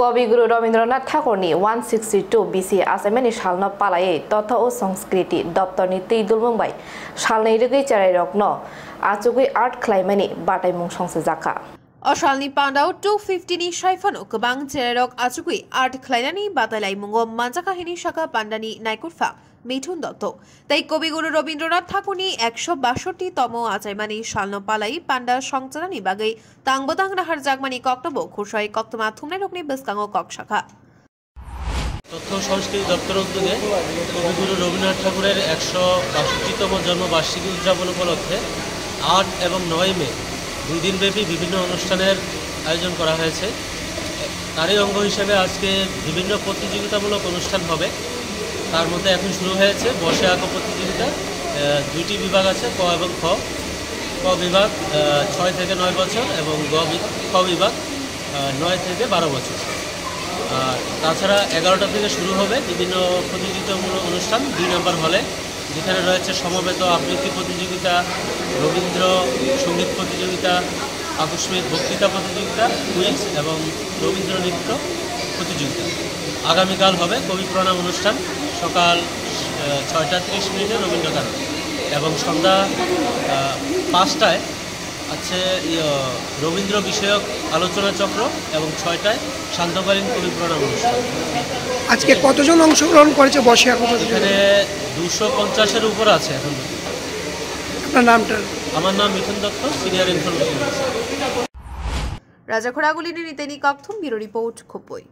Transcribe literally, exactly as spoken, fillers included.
Kobi Guru Rabindranath Thakurni one sixty two B C achaimani salno palaiwi Totho o Sanskriti doptorni twi dulmung bai salnwi rwgwi cherairokno achugwi art khlaimani bataimung songchajakha. O salni pandao two fifty ni sai phano kwbang cherairok achugwi art khlainani batailaimungo manjakha hini sakha pandani naikurpha Mithun Dotto. Tei Kobi Guru Rabindranath Thakurni ekso basotti tomo achaimani salno palai panda songchanani bagwi tangbo tang naharjakmani koktwbo khursowi koktwma thumnairokni bwskango kok sakha. তথ্য ও সংস্কৃতি দপ্তর উদ্যোগে কবিগুরু রবীন্দ্রনাথ ঠাকুরের একশো বাষট্টিতম জন্মবার্ষিকী উদযাপন উপলক্ষে আট এবং নয় মে দুই দিনব্যাপী বিভিন্ন অনুষ্ঠানের আয়োজন করা হয়েছে। তারই অঙ্গ হিসেবে আজকে বিভিন্ন প্রতিযোগিতামূলক অনুষ্ঠান হবে। তার মধ্যে এখন শুরু হয়েছে বসে আঁকো প্রতিযোগিতা। আহ, দুইটি বিভাগ আছে, ক এবং খ। ক বিভাগ, আহ, ছয় থেকে নয় বছর এবং গ বি-, খ বিভাগ, আহ, নয় থেকে বারো বছর। আর তাছাড়া এগারোটা থেকে শুরু হবে বিভিন্ন প্রতিযোগিতামূলক অনুষ্ঠান দুই নম্বর হলে, যেখানে রয়েছে সমবেত আবৃত্তি প্রতিযোগিতা, রবীন্দ্র সঙ্গীত প্রতিযোগিতা, আকস্মিক বক্তৃতা প্রতিযোগিতা, কুইজ এবং রবীন্দ্র নৃত্য প্রতিযোগিতা। আগামীকাল হবে কবি প্রণাম অনুষ্ঠান সকাল, আহ, ছয়টা ত্রিশ মিনিটে রবীন্দ্রগান এবং সন্ধ্যা, আহ, পাঁচটায় আছে, ইয়ে, রবীন্দ্র বিষয়ক আলোচনা চক্র এবং ছয়টায় শান্তকালীন কবি প্রণাম অনুষ্ঠান। আজকে কতজন অংশগ্রহণ করেছে বসে আঁকো প্রতিযোগিতায়? এখানে দুশো পঞ্চাশের উপর আছে এখন পর্যন্ত। আপনার নামটা? আমার নাম Mithun Dutta, senior information officer. Raja Khoraguli ni Niteni Kokthum, Bureau Report, Khopui.